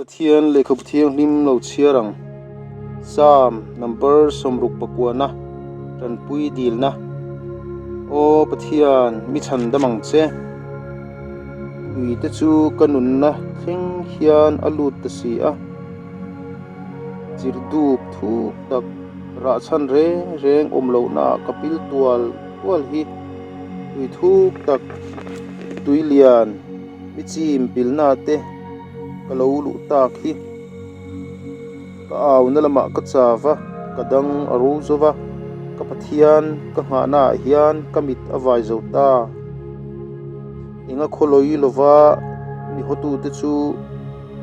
Pathian Lehkhabu Thianghlim lo chhiar ang. Psalm number 69, Tanpui dilna. Aw Pathian, mi chhan dam ang che. Tui te chu ka nunna thleng hian a lut ta si a. Chirh dup thuk tak rah chhan reng reng awm lohnaah ka pil tual tual hi. Tui thuk tak tui lian mi chim pilna te ka lo luh tak hi. Ka auna lamah ka chav a, ka dang a ro zo va, ka Pathian ka nghahnaah hian ka mit a vai zo ta. Enga khawlawi lova mi hawtute chu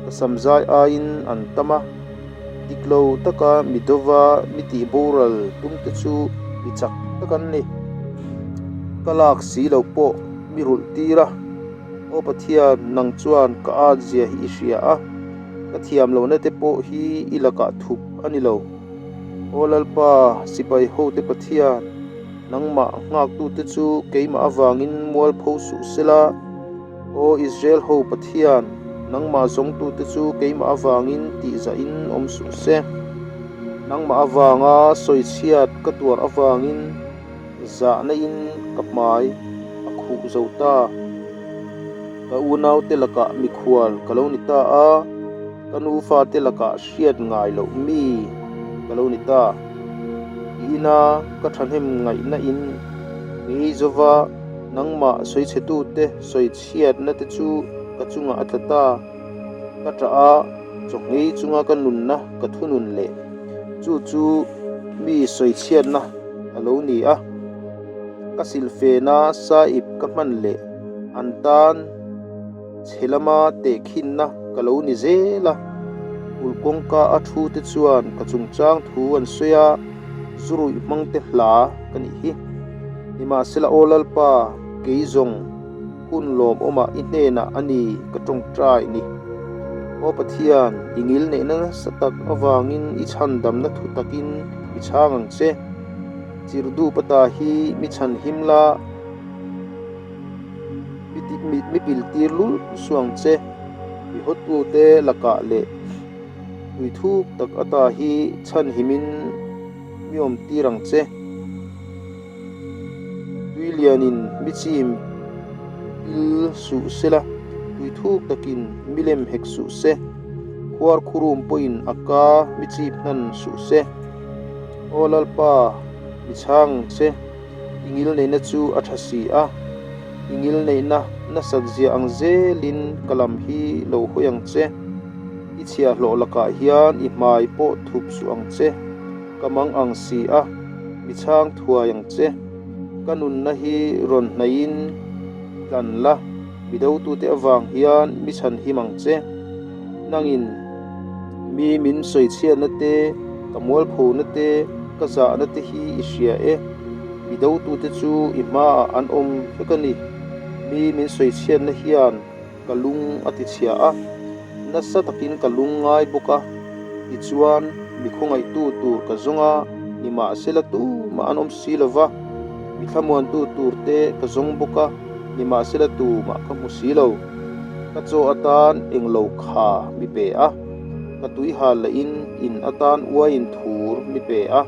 ka sam zai aiin an tam a, dik lo taka mi dova mi tih boral tum te chu mi chak tak an ni. Ka lak si lo pawh mi rulh tir a, Aw Pathian, nang chuan ka at zia hi i hria a, ka thiam lohna te pawh hi i lakah thup a ni lo. Aw Lalpa, sipai hote Pathian, nangmah nghaktute chu keimah avangin mualpho suh sela, Aw Israel ho Pathian, nangmah zawngtute chu keimah avangin tihzahin awm suh se. Nangmah avanga sawichhiat ka tuar avangin zahna in ka hmai a khuh zo ta. Ka unaute lakah mikhual ka lo ni ta a, ka nufate lakah hriat ngai loh mi ka lo ni ta. I ina ka thahnem ngaihna in ngei zova Nangmah sawichhetute sawichhiatna te chu ka chungah a tla ta. Ka ṭah a, chawhngei chunga ka nunna ka thunun leh. Chu chu mi sawichhiatna a lo ni a. Ka silfena saip ka hman leh an tan chhe lama tehkhinna ka lo ni zel a. Kulh kawngka a thu te chuan ka chungchang thu an sawi a. Zuruih hmangte hla ka nih hi. Nimahsela Aw Lalpa, kei zawng hun lawmawmah i hnenah a ni ka tawngtai ni. Aw Pathian, i ngil neihna nasa tak avangin i chhandamna thu takin i chhang ang che. Chirhdup ata hi mi chhan him la, mi piltir lul suh ang che. Mi hawtute lakah leh Tui thuk tak ata hi chhan himin mi awm tir ang che. Tui lianin mi chim pil suh se la, tui thuk takin mi lem hek suh se. Khuar khurum pawhin a ka mi chip hnan suh se. Aw Lalpa, mi chhang ang che. I ngil neihna chu a tha si a, i ngil neihna nasat zia ang zelin ka lam hi lo hawi ang che. I chhiahhlawh lakah hian i hmai pawh thup suh ang che, ka mang ang si a, mi chhang thuai ang che. Ka nunna hi rawn hnaihin tlan la, mi dotute avang hian mi chhan him ang che. Nangin mi min sawichhiatna te, ka mualphona te, ka zahna te hi i hria e. Mi dotute chu i hmaah an awm vek a ni. Mi min sawichhiatna hian ka lung a tichhia a, nasa takin ka lung ngai bawk a. Tichuan, mi khawngaihtu tur ka zawng a, nimahsela tumah an awm si lo va. Mi thlamuantu tur te ka zawng bawk a, nimahsela tumah ka hmu si lo. Ka chaw atan englo kha mi pe a, ka tui hal lahin in atan uaiin thur mi pe a.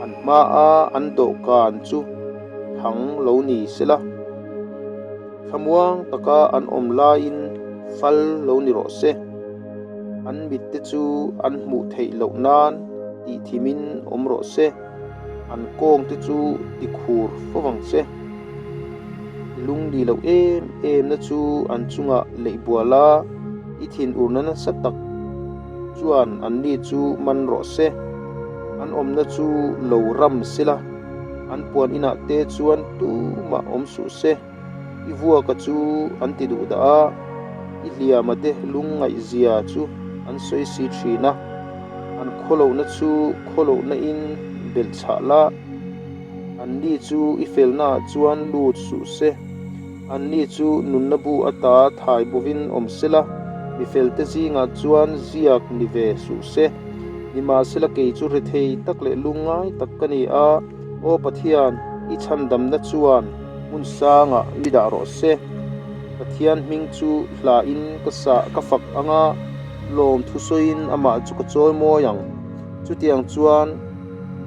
An hmaa an dawhkan chu thang lo ni sela, thlamuang taka an awm laiin fal lo ni rawh se. An mitte chu an hmuh theih loh nan tihthimin awm rawh se. An kawng te chu ti khur fo vang che. I lung ni loh em em na chu an chungah leih bual a, i thinurna nasa tak chuan an ni chu man rawh se. An awmna chu lo ram sila, an puan inah te chuan tumah awm suh se. I vuaka chu an ti duh dah a, i hliama te lungngaihzia chu an sawi si thin a, an khawlohna chu khawlohna in belh chhah la, anni chu i felnaah chuan lut suh se, anni chu nunna bu ata thai bovin awm sela, mi felte zingah chuan ziak ni ve suh se. Nimahsela kei chu rethei tak leh lungngai tak ka ni a, Aw Pathian, i chhandamna chuan hmun sangah mi dah rawh se. Pathian hming chu hlain ka sah ka fak ang a, Lawm thusawiin amah chu ka chawimawi ang. Chutiang chuan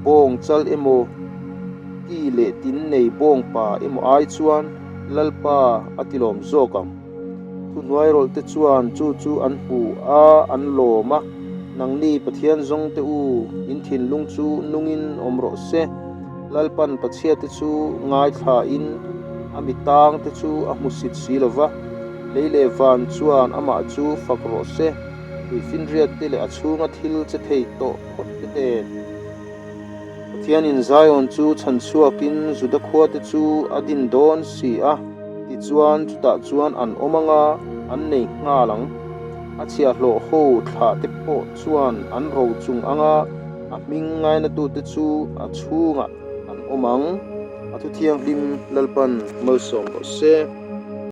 bawng chal emaw, ki leh tin nei bawng pa emaw ai chuan Lalpa a tilawm zawk ang. Thuhnuairawlh te chuan chu chu an hmu a, an lawm a, Nangni Pathian zawng te u, in thinlung chu nungin awm rawh se. Lalpan Pachhia te chu ngaithlain a mi tang te chu a hmusit si lo va, lei leh van chuan amah chu fak rawh se, tuifinriat te leh a chhunga thil che thei tawh phawt te nen. Pathianin Zion chu chhan chhuakin Juda khua te chu a din dawn si a, tichuan chutah chuan an awm anga an nei nghal ang. A chhiahhlawh ho thlah te pawh chuan an ro chung anga a hming ngainatute chu a chhungah an awm ang. A thu thianghlim Lalpan malsawm rawh se.